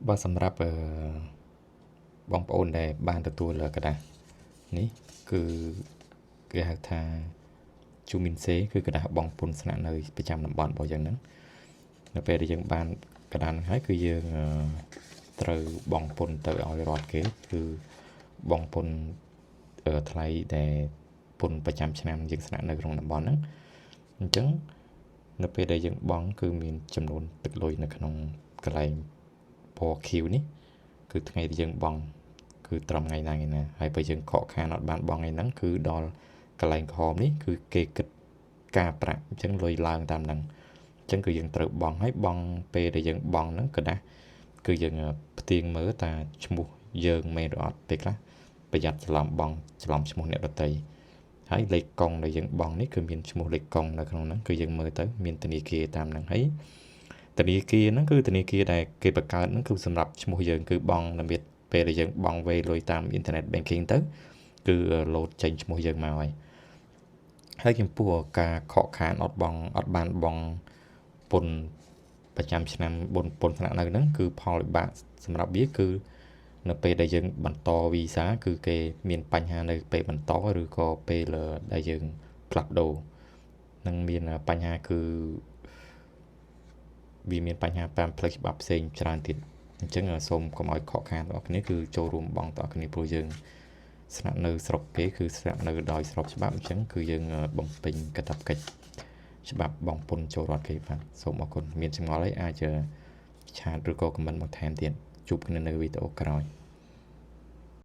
បាទសម្រាប់អឺបងប្អូនដែលបានទទួលក្រដាសនេះគឺគេហៅថា 住民税 គឺក្រដាសបង់ពន្ធស្នាក់នៅប្រចាំតំបន់របស់យើងហ្នឹងនៅពេលដែលយើងបានក្រដាសហ្នឹងហើយគឺយើងត្រូវបង់ពន្ធទៅឲ្យរដ្ឋគេគឺបង់ពន្ធថ្លៃដែលពន្ធប្រចាំឆ្នាំយើងស្នាក់នៅក្នុងតំបន់ហ្នឹងអញ្ចឹងនៅពេលដែលយើងបង់គឺមានចំនួនទឹកលុយនៅក្នុងកន្លែងពណ៌ខៀវនេះគឺថ្ងៃដែលយើងបង់គឺត្រឹមថ្ងៃណាថ្ងៃណាហើយបើយើងខកខានអត់បានបង់ថ្ងៃហ្នឹងគឺដល់កន្លែងក្រហមនេះគឺគេគិតការប្រាក់អញ្ចឹងលុយឡើងតាមហ្នឹងអញ្ចឹងគឺយើងត្រូវបង់ហើយបង់ពេលដែលយើងបង់ហ្នឹងក្រដាសគឺយើងផ្ទៀងមើលតាឈ្មោះយើងមែនឬអត់ពេលខ្លះប្រយ័ត្នច្រឡំបង់ច្រឡំឈ្មោះអ្នកដទៃហើយលេខកុងដែលយើងបង់នេះគឺមានឈ្មោះលេខកុងនៅក្នុងហ្នឹងគឺយើងមើលទៅមានធនាគារតាមហ្នឹងហើយធនាគារហ្នឹងគឺធនាគារដែលគេបង្កើតហ្នឹងគឺសម្រាប់ឈ្មោះយើងគឺបង់ដើម្បីពេលដែលយើងបង់វេលុយតាមអ៊ីនធឺណិត banking ទៅគឺលោតចេញឈ្មោះយើងមកហើយហើយចំពោះការខកខានអត់បង់អត់បានបង់ពន្ធប្រចាំឆ្នាំបុណ្យពន្ធស្នាក់នៅហ្នឹងគឺផលវិបាកសម្រាប់វាគឺនៅពេលដែលយើងបន្តវីសាគឺគេមានបញ្ហានៅពេលបន្តឬក៏ពេលដែលយើងផ្លាស់ប្ដូរនឹងមានបញ្ហាគឺវាមានបញ្ហាតាមផ្លូវច្បាប់ផ្សេងច្រើនទៀតអញ្ចឹងសូមកុំឲ្យខកខានបងប្អូនគ្នាគឺចូលរួមបង់តគ្នាព្រោះយើងស្នាក់នៅស្រុកគេគឺស្នាក់នៅដោយស្របច្បាប់អញ្ចឹងគឺយើងបំពេញកាតព្វកិច្ចច្បាប់បង់ពន្ធចូលរដ្ឋគេបាទសូមអរគុណមានចម្ងល់អីអាច chat ឬក៏ comment បន្ថែមទៀតជួបគ្នានៅវីដេអូក្រោយ។